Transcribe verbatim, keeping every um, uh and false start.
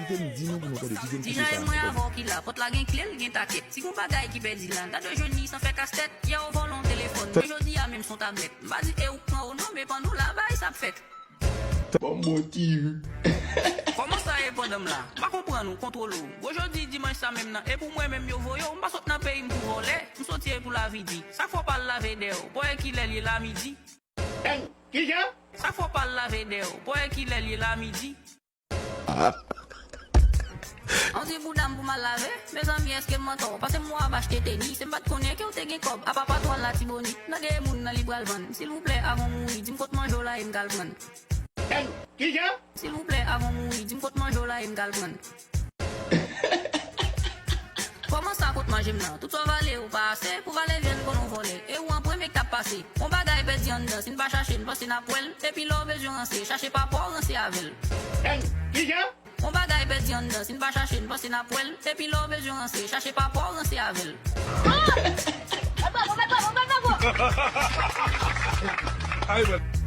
Kite m di nou pou nou tande, kite m koupe sa. Ti Jael mwen avè w ki la, pòt la gen kle, l gen takèt. Si gon bagay ki pèdi la, n ta dwe jwenn li san fè kastèt. Yè ou vòlè yon telefòn, men jodi a menm s on tablèt. M pa di e ou k pran o non, men pandan w la, bagay sa ap fèt. Ban m bon ti vi. Kòman sa ye pandan m la? M pa konprann ou, kontwole w. Gwo jodi dimanch sa menm nan, e pou mwen menm yo voye w, m pa sot nan peyi m pou vòlè, m soti e pou lavi di. Sa k fè w pa al lave dèyè w, bò e kilè l ye la midi? Dang, kijan? Sa k fè w pa al lave dèyè w, bò e kilè l ye la midi? On ti bouda m pou m al lave, mezanmi èske m antò? Pase m w ap achte tenis, e m pa t konnen ke w te gen kòb, apa patwon Latibonit, nan gen moun nan li pral vann, silvouplè avan w mouri, di m kot manje w la e m k al prann. Dang, kijan? Silvouplè avan w mouri, di m kot manje w la e m k al prann. Kòman sa kot manje m nan? Tout sa w vale ou pa ase, pou vale vye l konnen w vòlè. E ou an premye k t ap pase. On bagay pèdi anndan, si n pa chache n panse n ap wè l. Epi lè w bezwen ranse, chache papa w ranse avè l. Dang, kijan? On bagay pèdi anndan, si n pa chache n panse n ap wè l. Epi lè w bezwen ranse, chache papa w ranse avè l. Ay, bwè.